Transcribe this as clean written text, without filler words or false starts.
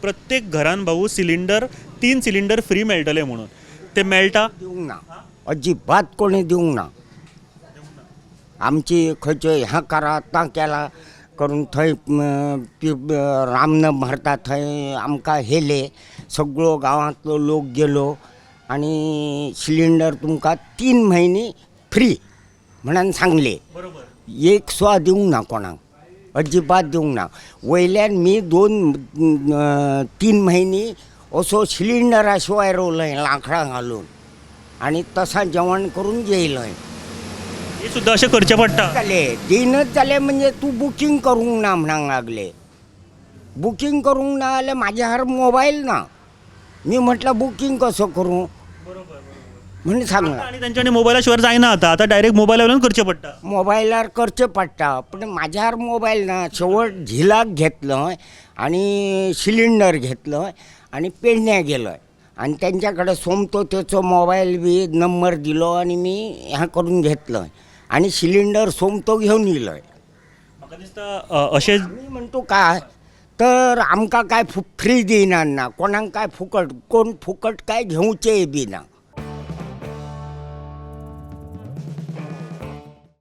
प्रत्येक घरान भाऊ सिलिंडर, तीन सिलिंडर फ्री मेळटले म्हणून, ते मेळटा? दिवंक ना, अजिबात कोणी दिवंक ना. आमची खंयचे ह्या करा तां केला करून थंय रामन भरता थंय आमकां हेले सगळो गांवांतलो लोक गेलो आनी सिलिंडर तुमकां 3 म्हयने फ्री म्हणून सांगले. एक सुद्दां दिवंक ना कोणाक, अजिबात दिवंक ना. वयल्यान मी 2-3 म्हयने असो सिलिंडरा शिवाय रोवलंय लांकडां घालून आनी तसां जेवण करून जेयलंय. हे सुद्दां अशें करचें पडटा. जाले दिनच जाले, म्हणजे तूं बुकींग करूंक ना म्हणूंक लागले. बुकींग करूंक ना जाल्यार म्हाज्या हार मोबायल ना. मी म्हटलं, बुकींग कसो करूं म्हणून सांगला. आनी तेंच्यानी मोबायला शिवाय जायना आतां. आतां डायरेक्ट मोबायला वयल्यान करचें पडटा. मोबायलार करचें पडटा, पूण म्हाज्यार मोबायल ना. शेवट झिलाक घेतलो आनी सिलिंडर घेतलो आनी पेडण्या गेलो आनी तेंच्या कडेन सोमतो तेचो मोबायल बी नंबर दिलो आनी मी ह्या करून घेतलो आनी सिलिंडर सोमतो घेवन येयलो. म्हाका दिसता अशें मी म्हणतो काय तर आमकां काय फ्री दिना ना कोणाक, काय फुकट, कोण फुकट काय घेवचेय बी ना.